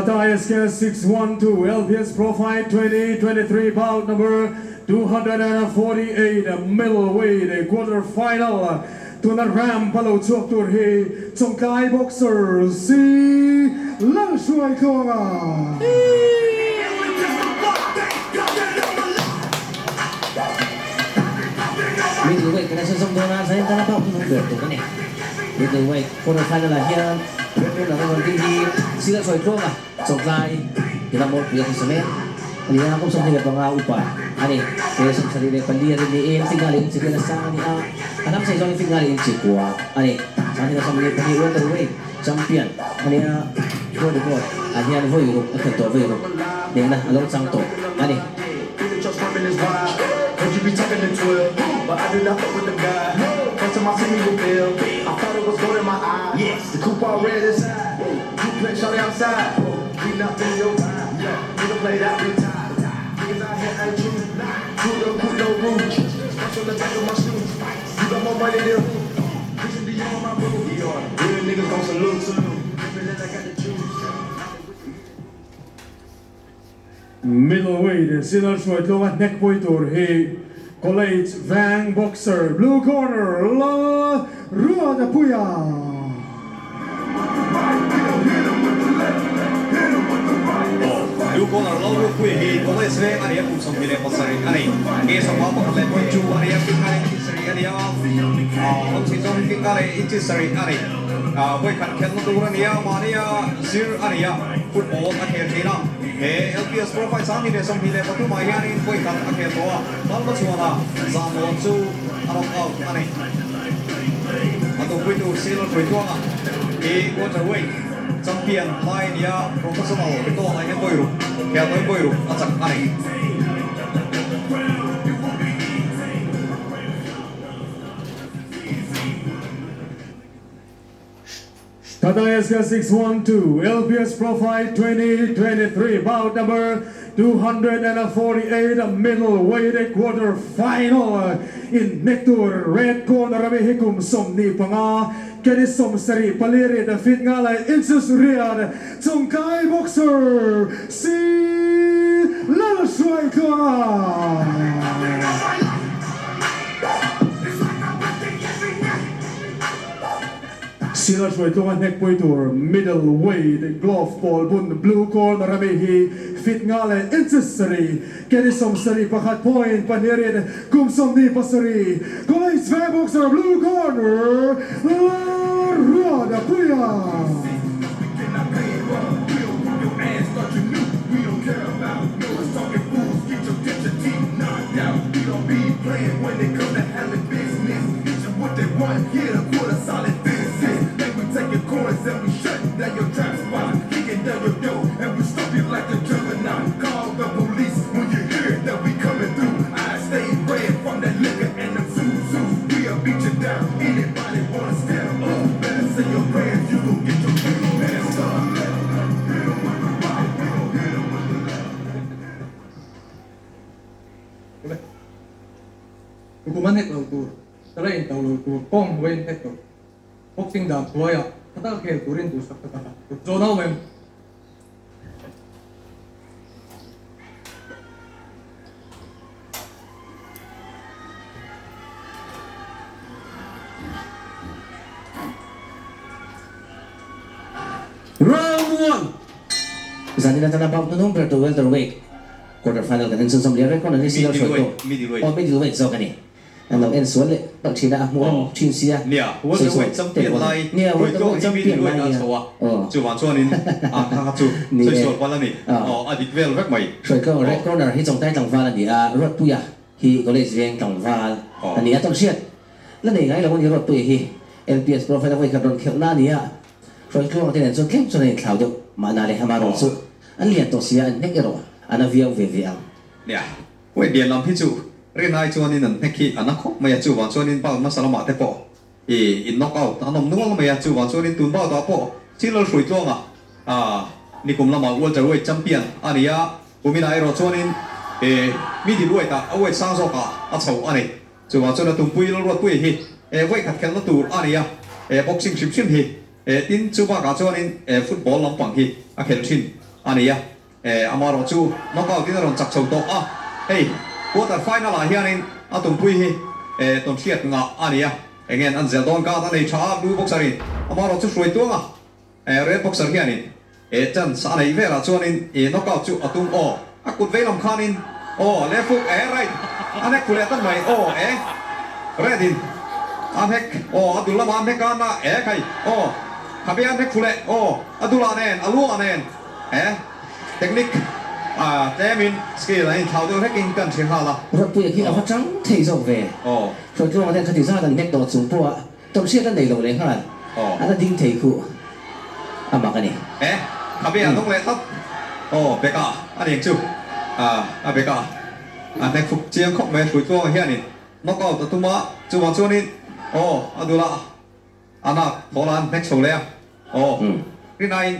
Tata SK 612 LPS Pro Fight 2023 bout number 248 middleweight quarter final. Tuna ramp a lo chhuak tur hi Chawngtlai boxer C Lalhruaitluanga. Middleweight kan en zawm dawn a, Zain tana bout hnuhnung ber tur a ni. Middleweight quarter final ah hian Premier laka rawn ding hi C Lalhruaitluanga Chawngtlai ila mawlpui a hmasa mek a ni a, kum 25 upa a ni. He 74 a rin niin Finga leh inchi riat a sang a ni a, a hnam sei zawngin Finga leh inchi kua a ni. 2022 Welterweight Champion a ni a, Pro Record ah hian vawi ruk a khelh tawh, vawi ruk hnehna a lo chang tawh a ni. Middleweight Sinal Hruaitluanga hnek pui tur hi College Veng boxer blue corner Lal Ruatapuia. Blue corner Lal Ruatpuia hi College Veng a ni a, kum 27 a ni. Ke sawma pakhat leh point two a ni a, finga leh inches sarih a ni a, lam chei zawng hi finga leh inches sarih a ni. Vawikhat khelhna tur a ni a, mahnia zir a ni a, football a khel thin a. He LPS Pro Fight 2023 ah hianin vawikhat a khel tawh a, Palma chuana Zanlawn chu a knock out a ni. A tumpuitu Sailor Hruaitluanga hi Welterweight champion lai a ni a, professional record ah hian vawi ruk khel tawhin vawi ruk a chak a ni. Tata SK 612 LPS Pro Fight 2023 bout number 248 middleweight quarter final in hnek tur red corner ami hi kum 25 keni 74 rit fit nga leh inches riat Chawngtlai boxer C Lalhruaitluanga. Sila hruaitluanga hnek pui tur middleweight glove pawl bun blue corner ami hi fit nga leh inches sarih keni 71 point pahnih riat kum 27 College Veng boxer blue corner Lalruatapuia. Tukum a hnek lo tur, ka la into lo tur, kawng hnuai in hnek lo. Boxing dan hnuaiah tha taka khel turin duhsak ka ta kut zawn a awm em? Round one! Zanin atana bout hnuhnung ber tur welterweight quarter final kan en chhunzawm lian reng kawng an ri si lo hruai tawh. Aw middleweight zawk a ni. An lo en sual leh palh thin a, a hmuh awm thin sia. Nia, welterweight champion lai Nia, hruai welterweight tawh hi champion middleweight lai a nia. chho a, Aw. chuvang chuanin a kha kha chu Ni sawi e. sual palh a ni. Aw. Aw, a dik vel vek mai. Hruai tawh red Aw. corner hi Chawngtai tlangval a ni a, Ruatpuia hi college veng tlangval Aw. a ni a, tawnhriat la nei ngai lo a ni Ruatpuia hi. LPS profile a vawikhat rawn khelhna a ni a, Hruai tluang te nen chuan tlem chuan an inthlau deuh mahna le ama rawn chu an lian tawh sia an hnek erawh a na viau ve ve ang. Nia, Wait lian lam hi chu rinai chuanin an hnek hi a na khawp mai a, chuvang chuanin bout hmasa lamah te pawh i in knock out an awm nual mai a, chuvang chuanin tun bout ah pawh Chilal Hruaitluanga nikum lama welterweight champion a ni a, kuminah erawh chuanin middleweight ah a weight sang zawkah a chho a ni. Chuvang chuan a tumpui Lalruatpuia hi vawi khat khelhna tur a ni a, boxing hrim hrim hi tin chu bakah chuanin football lampang hi a khelh thin. a ni a, eh amaherawh chu knockout in a rawn chak chho tawh a, hei quarter final ah hianin a tumpui hi eh tawnhriat ngah a ni a, eng nge an zel dawn guard a nei tha a blue boxer in amaherawh chu hruai tuang a, eh red boxer hianin eh chance a neih velah chuanin eh knockout chu a tum aw a kut veilam khanin aw left hook eh right a hnek khu leh tan mai aw eh red in a hnek aw a dul lamah a hnek a na eh khai aw. Khabe an hnek thu leh aw, a dulah nen, a luah nen he technique a tlemin skill an inthlau deuh hlekin kan hre nghal a. Ruatpuia khi a va chang thei zawk ve. Aw. Hruaitluanga ten khati zat an hnek tawh chung pawha tawmhriat a nei lo leh nghal. Aw. A la ding thei khuh a mak a ni. He khabe an dawng leh tlat. Aw, beka a ni ang chu. A beka a hnek fuk chiang khawp mai Hruaitluanga hianin knockout a tum a, chuvang chuanin aw a dulah. A nak thawl an hnek chho leh a, aw rinaiin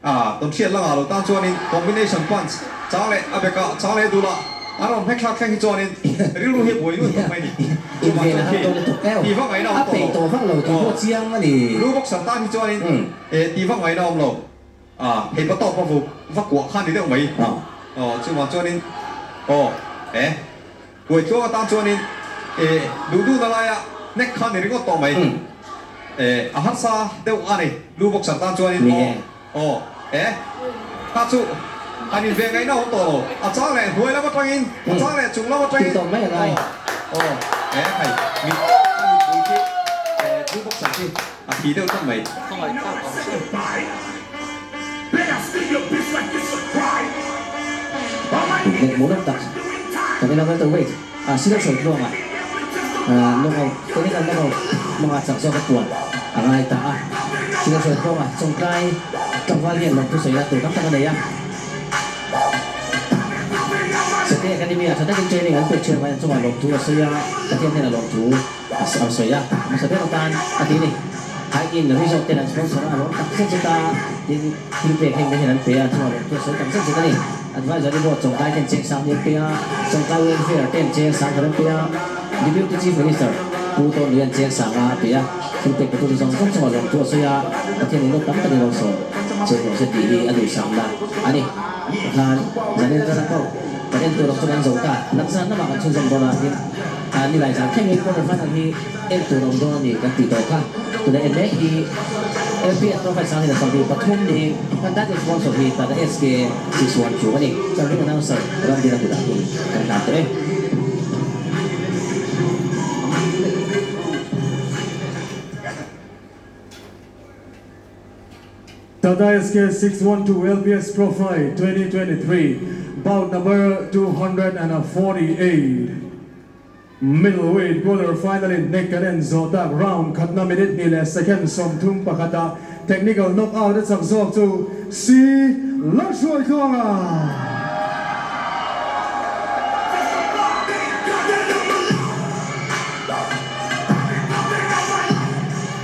a tawnhriat la ngah lo tan chuanin combination punch chang leh a beka chang leh dul a an rawn hnek thlak thleng hi chuanin rilru hi a buai nuai khawp mai ni. Chuvang chuan khi ti vak ngaihna awm tawh lo. Aw blue boxer tan hi chuanin ti vak ngaihna awm lo. A hei pa tawp a vu va kuah kha ni deuh mai. Aw chuvang chuanin aw e. Huaitluang atan chuanin eh duh duhna laia hnek kha ni ringawt tawh mai. Eh a harsa deuh a ni Blue Boxer tan chuanin aw aw eh kha chu han in ve ngaihna awm tawh lo. A chang leh hnuai lam atangin a chang leh chung lam atangin aw aw eh hei mit a mipui khi eh Blue Boxer khi a thi deuh tlat mai. Hnek maw lam tak kan en a welterweight ah Silo Hruaitluanga knockout technical knockout hmanga chak zawk a puan a ngai ta a. Silo Hruaitluanga chawngtlai tlangval hian lawmthu sawi na tur tam tak a nei a. Sete Academy ah tha takin training an pek ṭhin avangin an chungah lawmthu a sawi a, Pathian hnenah lawmthu a sawi a, hmasa ber atan a ti a ni. Hiking resort ten an sponsor a, a lawm tak zet zet a, tin thil pek heng te hian an pe a, chungah lawmthu a sawi tak zet zet a ni. Advisory board Chawngtlai ten cheng sang hi an pe a, Chawngtlai welfare ten cheng sang khat an pe a, Deputy Chief Minister Pu Tawn Lui an cheng sang a pe a, thil pek petu te zawng zawng chungah lawmthu a sawi a, Pathian in nawt tam takin lo sawm cheng rawh se tih hi a duhsakna a ni. Tikhan Zanin Rana pawh kan en tur ang chu kan zo ta, lakzan lamah kan chhunzawm dawn a, tin nilai zan thlengin quarter final hi En tur awm dawn a ni kan tih tawh kha. Tuna en mek hi LPS Profile Sangin a 23 niin kan title sponsor hi Tata SK Siswan chu a ni. Chuan ring announcer Ramdina kutah hun kan hlan tawh e. Tata SK 612 LPS Profile 2023 bout number 248. Middleweight quarter final in hnek kan en zawh tak round khatna minute hnih leh second 31 ah technical knockout a chak zawk chu Si Lalhruaitluanga.